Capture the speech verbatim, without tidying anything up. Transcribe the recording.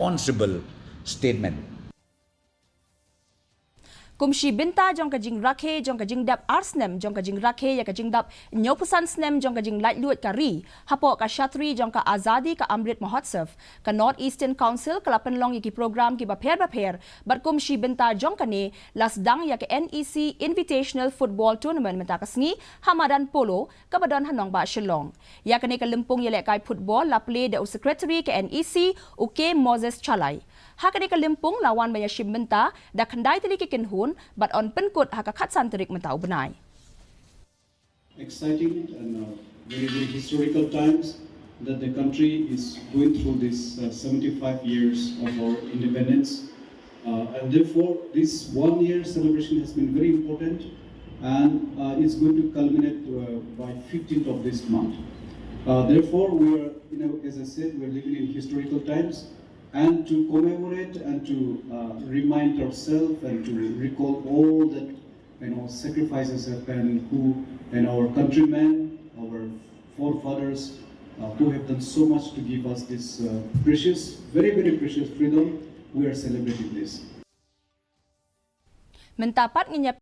Responsible statement. Kum shi bynta jong ka jingrakhe jong ka jingdap ar snem jong ka jingrakhe ïa ka jingdap hynñiewphew san snem jong ka jinglaitluid ka ri, hapoh ka shatri jong ka Azadi ka Amrit Mahotsav, ka North Eastern Council ka la pynlong ïa ki program kiba pher bapher, bad kum shi bynta jong kane la sdang ïa ka NEC Invitational Football Tournament mynta ka sngi ha madan Polo kaba don ha nongbah Shillong. Ïa kane ka lympung ïalehkai football la plie da u Secretary ka NEC, u K Moses Chalai. Ha kane ka lympung la wan ban ïashim bynta da khyndai tylli ki kynhun bad yn pynkut ha ka khatsan tarik mynta u bnai. Exciting and uh, very, very historical times that the country is going through this uh, seventy-five years of our independence. Uh, and therefore, this one year celebration has been very important and uh, it's going to culminate uh, by fifteenth of this month. Uh, therefore, we are, you know, as I said, we're living in historical times and to commemorate and to uh, remind ourselves and to recall all that you know, sacrifices have been who and our countrymen, our forefathers uh, who have done so much to give us this uh, precious, very, very precious freedom. We are celebrating this. Mynta pat ngin ïa